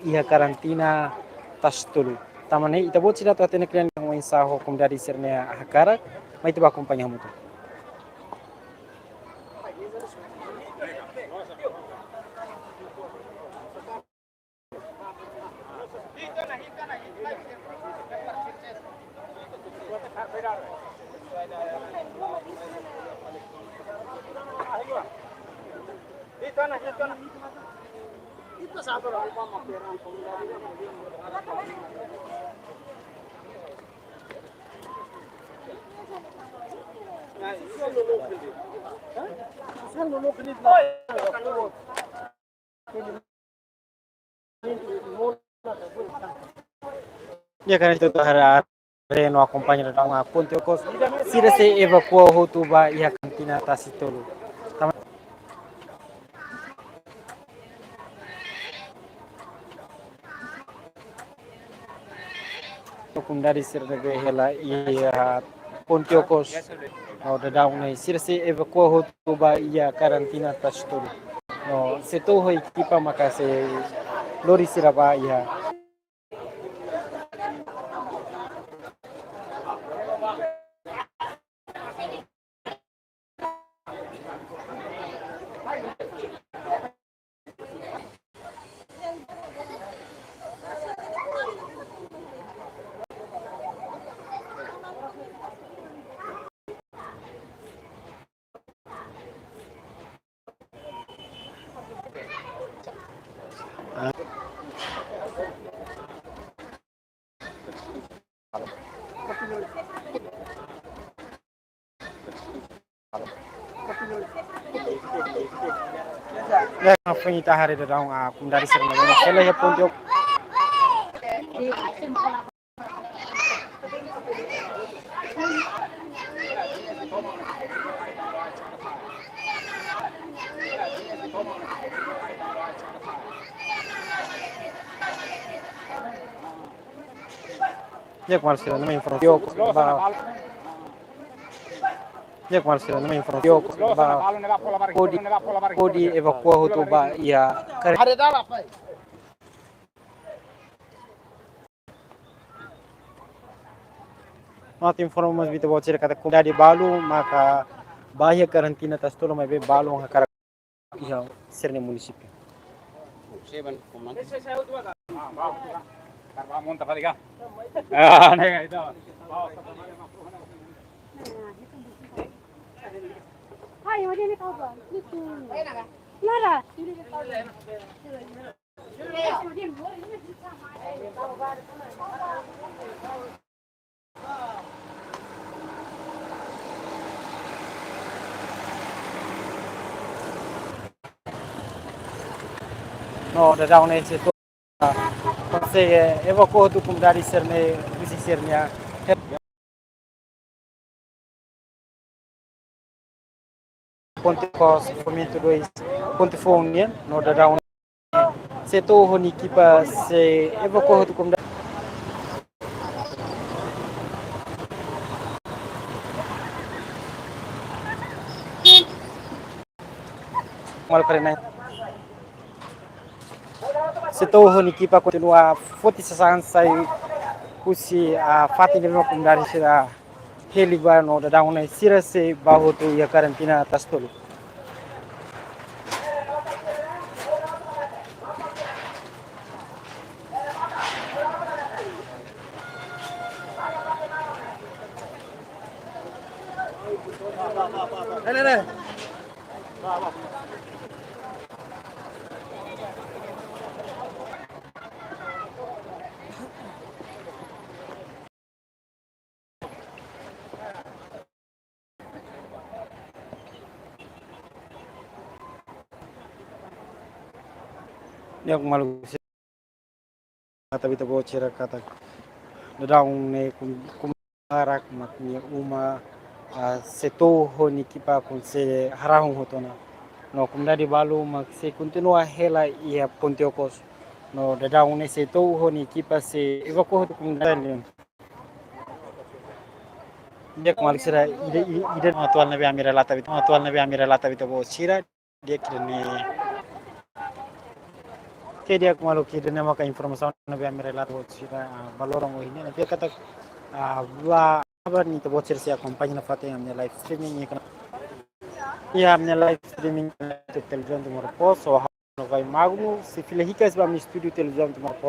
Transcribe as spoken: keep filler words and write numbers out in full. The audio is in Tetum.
iha karantina Tasi Tolu. Tanba ne'e ita-boot sira atu hatene kle'an oinsá komunidade sira-nia hakarak, mai ita bá akompaña hamutuk. Di'ak, karik ita atu haree no akompaña daudaun, ah, ponte okos sira sei evakua hotu ba iha karantina Tasi Tolu. Tanba komunidade sira ne'ebé hela iha ponte okos, no daudaun ne'e sira sei evakua hotu ba iha karantina Tasi Tolu. No sei to'o ho ekipa maka sei lori sira ba iha. Di'ak, hafoin ita haree daudaun, ah, komunidade sira ne'ebé hela iha ponte okos. Di'ak, maluk sira, ne'e mak informasaun ba. Di'ak, maluk sira, ne'e mak informasaun ba. Hodi, hodi evakua hotu ba iha kare. No atu informa mós ba ita-boot sira katak komunidade balu maka bá iha karantina Tasi Tolu, maibé balun hakarak iha sira-nia munisípiu. No daudaun ne'e sei to'o, ah, konsege evakua hotu komunidade sira-ne'e husi sira-nia ponte okos, ponte dois, ponte foun nian, no daudaun sei to'o ho nia ekipa sei evakua hotu komunidade. Maluk sira, ne'e sei to'o ho nia ekipa kontinua foti sasán sai husi, ah, fatin ne'ebé komunidade sira hela ba, no daudaun ne'e sira sei bá hotu iha karantina Tasi Tolu. Di'ak, maluk sira, ita-boot sira katak daudaun ne'e kum-, kum-, barak mak nia uma, ah, sei to'o ho nia ekipa konsege harahun hotu ona. No komunidade balu mak sei kontinua hela iha ponte okos. No daudaun ne'e sei to'o ho nia ekipa sei evakua hotu komunidade. Di'ak, maluk sira, ida, ida, ida atuál ne'ebé ami relata ba ita, atuál ne'ebé ami relata ba ita-boot sira, di'ak, ida-ne'e. Oke, di'ak maluk, ida-ne'e maka informasaun ne'ebé ami relata ba ita-boot sira, ah, ba loron ohin ne'e. Ne'ebé katak, ah, ba, ba ita-boot sira sei akompaña nafatin ami-nia live streaming iha kanál. Iha ami-nia live streaming iha Televizaun Timor Post, ou ha'u Novai Magno, sei fila hikas ba ami-nia estúdiu Televizaun Timor Post.